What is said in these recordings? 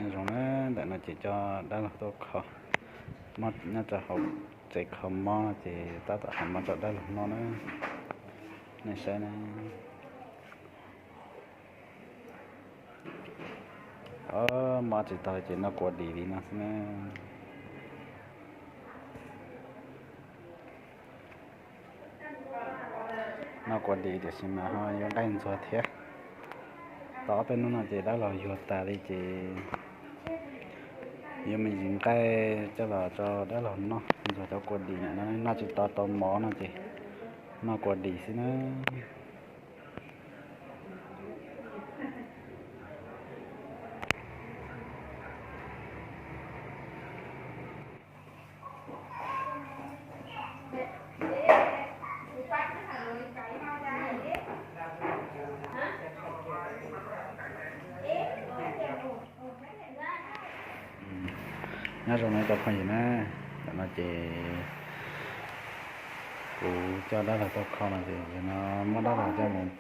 Nyob zoo na, ntawm no ces coj dab laug tuaj kho, nyob rau hauv tsev kho mob no ces tab tom hais mob rau dab laug noj na, nej saib na. Mob tsis tau ces noj kua dis li no xwb na. Noj kua dis tiam sis mas ho yuav nqaij ntxuag thiab. Tau ob peb hnub no ces dab laug yuag tas li ces yuav me ntsis nqaij coj los rau dab laug noj ntxuag cov kua dis no, noj tsis tau tau mov no ces noj kua dis xwb na. Nyob zoo na cov phooj ywg na, tam no ces kuv coj dab laug tuaj kho no ces no muab dab laug coj mus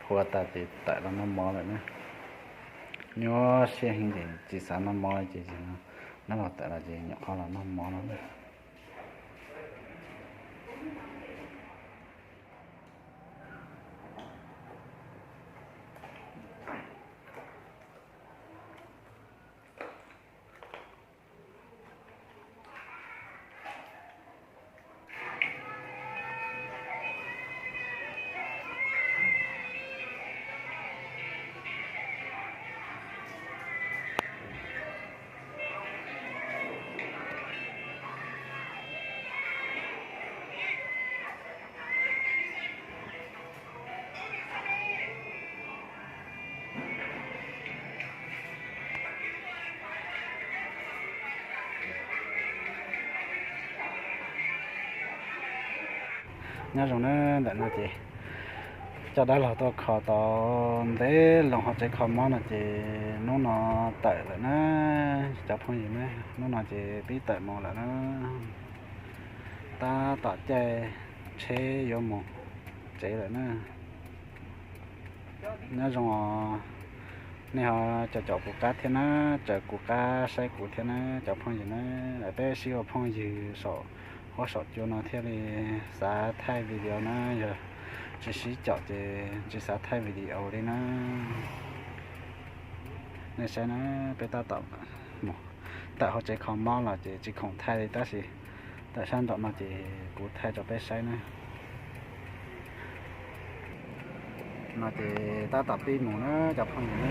phua tas ces tawm los noj mov lawm na. Nyuaj siab heev ces tsis xav noj mov li ces dab laug tawm los ces nyuam qhuav los noj mov no na. Nyob zoo na, ntawm no ces coj dab laug tuaj kho tau ntev loo hauv tsev kho mob no ces hnub no tawm lawm na cov phooj ywg na. Hnub no ces pib tawm mus lawm na. Tab tom caij tsheb yuav mus tsev lawm na. Nyob zoo os, nej ho caum caum kuv qab thiab na, caum kuv qab saib kuv thiab na cov phooj ywg na. Peb sib ua phooj ywg saum huab saum cua no thiaj li xav thaij video na, yog tsis sib caum ces tsis xav thaij video li na. Nej saib na, peb tab tom mus tawm hauv tsev kho mob los ces tsis khoom thaij li tab sis tawm sab nraum no ces kuv thaij rau peb saib na. No ces tab tom pib mus na cov phooj ywg na.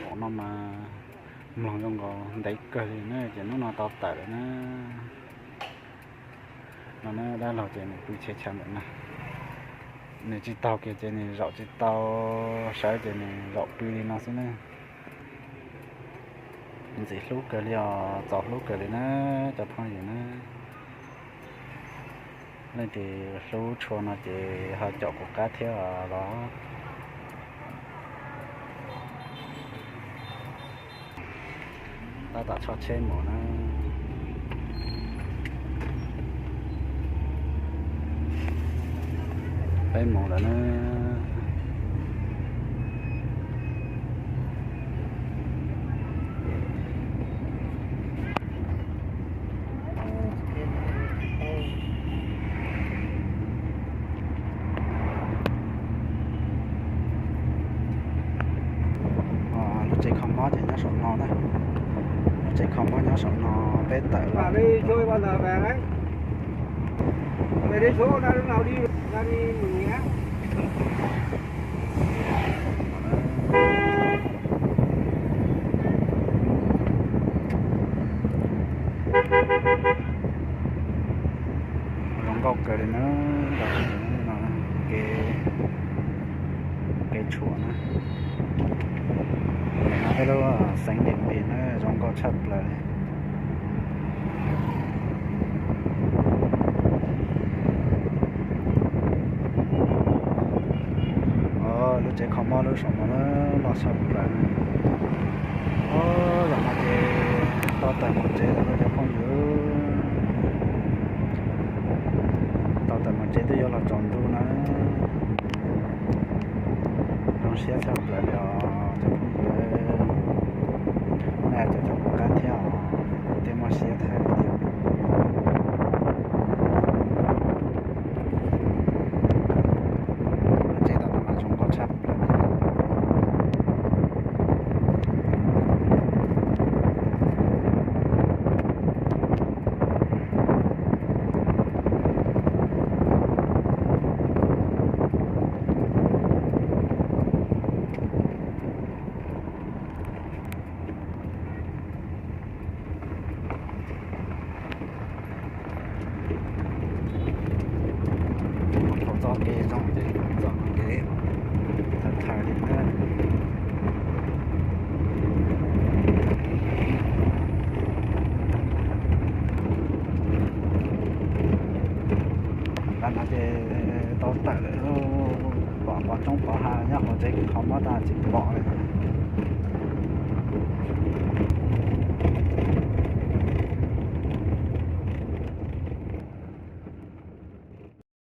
Hauv no mas mloog zoo nkaus ntev kawg li na ces hnub no tau tawm lawm na. No na dab laug ces nws pw cheb chaw ntawm no. Nws tsis taug kiag ces nws zaum tsis tau, sawv ces nws zaum pw li no xwb na. Ntxim hlub kawg li os, txaus hlub kawg li na cov phooj ywg na. Leej twg hlub tshua no ces ho caum kuv qab thiab los. Tab tom tso tsheb mus na. Peb mus lawm na. Lub tsev kho mob ces nyob saum no na. Lub tsev kho mob nyob saum no, peb tawm los. Zoo nkauj kawg li na, kev, kev tshuam na. Nim no peb lub xeev Diam Npiam na zoo nkauj tshaj plaws li. Lub tsev kho mob lub saum no loj tshaj plaws. Zaum no ces tau tawm mus tsev lawm cov phooj ywg. Tau tawm mus tsev twb yuav los tsaus ntuj na. Zoo Siab tshaj plaws li os cov phooj ywg, nej cov cov pub qab thiab os, kuv thiaj muaj siab thiab. Tsev tom no mas zoo nkauj tshaj plaws. Thaum txoj kev zoo ces txoj kev thawj thawj li na. Tam no ces tau tawm lawm, pom qhov roob pov hav nyob qhov tsev qhov muab tag tsis pom li.